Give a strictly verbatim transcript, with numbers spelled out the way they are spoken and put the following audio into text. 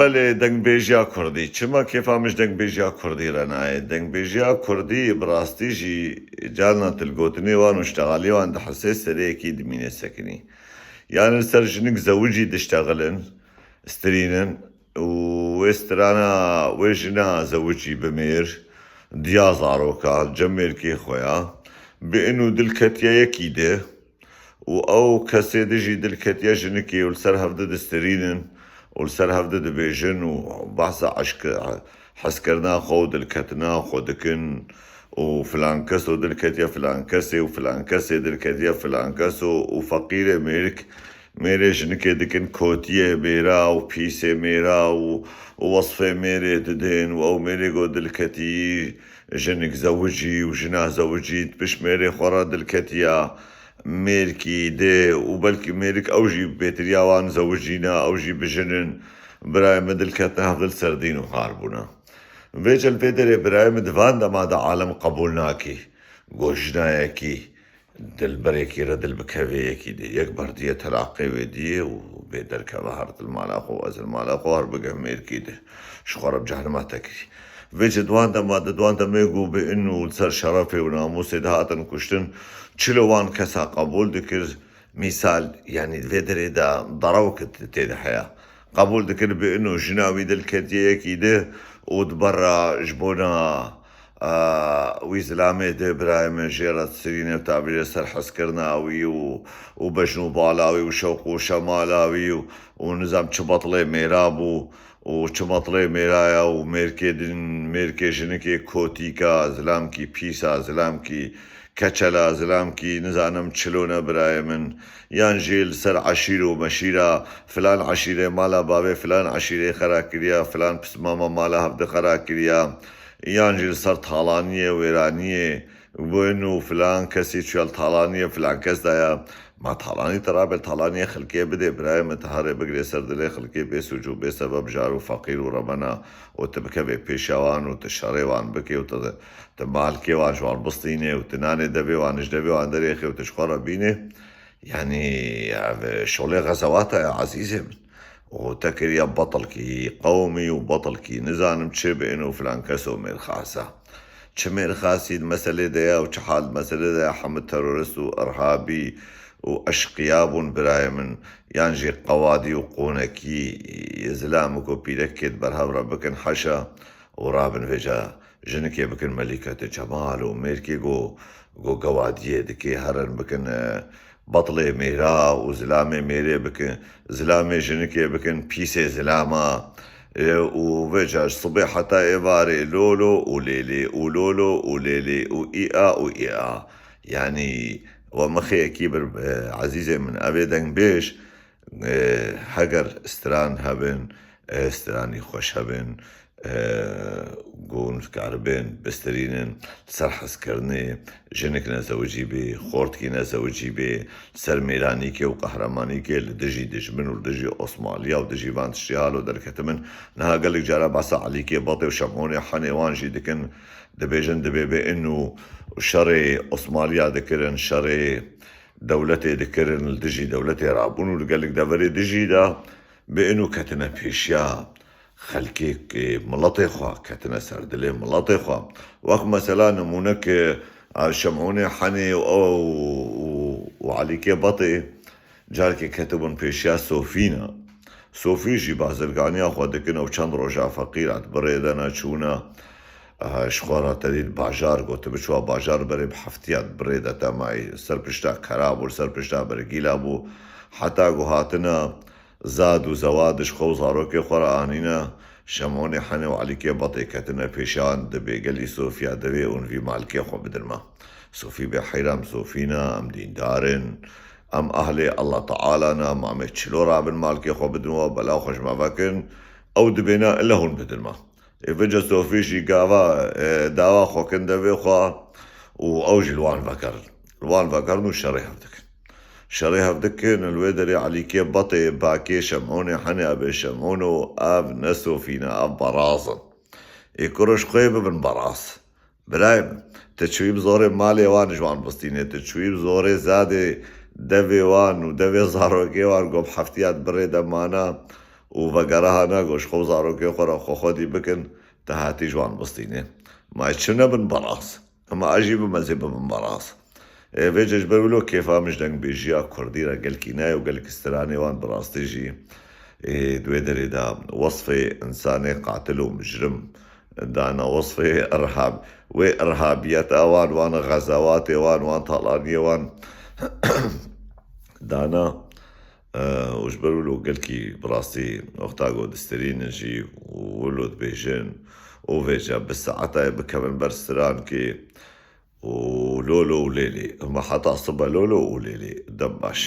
Belê, dengbêjiya kurdî. Çima kêfa min ji dengbêjiya kurdî re nayê? Dengbêjiya kurdî bi rastî jî carna tu li gotinê wan û ştexalê wan dihesê serêyekî dimîne sekinî. Yani li ser jinik zewicî diştexilin, stirînin û wê strana, wê jina zewicî bi mêr, diya zaroka, cem mêrkê xwe ya, bi in û dilketiye yekî di, û ew kesê di jî dilketiye jinikê û li ser hevdi disterînin û li ser hevdi dibêjin û behsa eşk, hezkirina xwe û dilketina xwe dikin û filan kes û dilketiye filan kesê û filan kesê dilketiye filan kes û, û feqîrê mêrik, mêrê jinikê dikin kotiyê mêra û pîsê mêra û, û wesfê mêrê didin û ew mêrê got dilketiyî jinik zewicî û jina zewicî di pişt mêrê xwe re dilketiya. Mêrkî dê û belkî mêrik ew jî bêtiriya wan zewicîna, ew jî bijinin, birayê min dilketina hevdil ser dîn û har bûna. Vê çel pê derê birayê min di van dema de alem qebûl nakî. Go jinayekî dilberekî re dil bikevê yekî dê. Yek berdiye telaqê wê diyê û bê derkeve her dil mala xwe, ez li mala xwe her bigeh mêrkî dê. Ji xwe re bi cehnima te kirî. Vê çi di wan dema de, di wan demê ku bi in û li ser şerefê û namûsê dihatin kuştin, çilo wan kesa qebûl dikir, mîsal, yanî vê derê de derew ke tê de heya. Qebûl dikir bi in û jina wî dilketiye yekî di û di ber re ji bona, a, wî zilamê di birayê min jê re sirîne û tabîrê serhezkirina wî û, û bejn û bala wî û şewq û şemala wî û, û nizam çi betlê mêra bû. û çi metlê mêraya û mêrkê din, mêrkê jinikê kotîka, zilamkî pîsa, zilamkî keçela, zilamkî nizanim çilone birayê min. Yan jî li ser eşîr û meşîra filan eşîrê mala bavê filan eşîrê xera kiriya, filan pismama mala hevdi xera kiriya. Yan jî li ser talaniyê, wêraniyê, Win û filan kesî çûya li talaniyê filan kes daya. Ma talanî tu rabe li talaniyê xelkê bidê, birayê min, tu herê bigirê ser dilê xelkê bê sûc û bê sebeb jar û feqîr û remena û tu bikevê pêşiya wan û tu şerê wan bikê û tu, tu malkê wan ji wan bistînê û tu nanê devê wan ji devê wan derêxê û tu ji xwe re bînê. Yanî ev şolê xezewata ye ezîzê min. û te kiriye betilkî qewmî û betilkî nizanim çi bi in û filan kes û mêrxasa. Çi mêrxasî di meselê de ye û çi hal di meselê de ye, hemû terorist û irhabî û eşqiya bûn birayê min, yan jî qewadî û qonekî zilamik û pîrekê di berhev re bikin heşa û rabin vêca jinikê bikin melîketê cemal û mêrkê go, go gewadiyê dikê herin bikin, e, Betlê mêra û zilamê mêrê bikin, zilamê jinikê bikin pîsê zilama. E, û vêca ji sibê heta êvarê lolo û lêlê û lolo û lêlê û îa û îa. Yanî we mixê yekî bir, e, ezîzê min, ev ê dengbêj, e, heger stran hebin, e, stranî xweş hebin, e, ku hûn dikaribin bistirînin li ser hezkirinê, jinik nezewicî bê, xortkî nezewicî bê, li ser mêranîkê û qehremanîkê li dijî dijmin û li dijî Osmaliya û dijî van tiştê halo derketimin. Niha gelek cara behsa Elîkê Batê û Şemûnê Henê wan jî dikin, dibêjin dibê bi in û şerê Osmaliya dikirin, şerê dewletê dikirin, li dijî dewletê rabûn û li gelek deverê dijî de bi in û ketine pêşiya xelkê, e, miletê xwe, ketine ser dilê miletê xwe. Wext mesela nimûnek, e, Şemûnê Henê û, û, û, û Elîkê Batê carekê ketibûn pêşiya Sofîna. Sofî jî bazirganiya xwe dikin ew çend roja feqîra di birê de ne çûna, e, ji xwe re te dît bajar, got, tu biçwa bajar berê bi heftiya di birê de te mayî, ser pişta kera bû, ser pişta bergîla bû. Heta ku hatine, Zad û zewad ji xwe û zarokê xwe re anîne, Şemonê Henê û Elîkê Batê ketine pêşiyan, dibê gelî Sofiya devê hûn vî malkê xwe bidin me. Sofî bê heyran, Sofî ne, em dîndar in, em ahlê Allah Teala ne, ma em ê çilo rabin malkê xwe bidin we, bela xwe ji me vekin, ew dibê ne, ile hûn bidin me. Ê vêca Sofî jî gava, e, dawa xwe kin devê xwe û ew jî li wan vekerin. Li wan vekerin û şerê hev dikin. Şerê hev dikin, li wê derê Elîkê Batê, bakê Şemonê Henê, abê Şemono, ev ne Sofî ne, ev beraz in. Ê kuro ji xwe bibin beraz. Birayê min, tu çûyî bi zorê malê wan ji wan bistînê, tu çûyî bi zorê zadê devê wan û devê zarokê wan, ku bi heftiya di birê de mana, û vegera hana ku ji xwe û zarokê xwe re xwe xwedî bikin, te hatî ji wan bistîne. Ma ez çi nebin beraz. Ema ez jî bim, ez ê bibim beraz. Ê, vêce ji ber wilo kêfa min ji dengbêjiya kurdî re gelkî nayê û gelkî stranê wan bi rastî jî, ê, di wê derê de wesfê insanê qatil û micrim dana, wesfê irhab, wê irhabiyeta wan, wan xezewatê wan, wan talaniyê wan dana. Û ji ber wilo gelkî bi rastî wexta ku disterînin jî û wilo dibêjin û vêca bi saetayê bikevin ber strankê û lolo û lêlê. Hema heta sibe lolo û lêlê. Dem baş.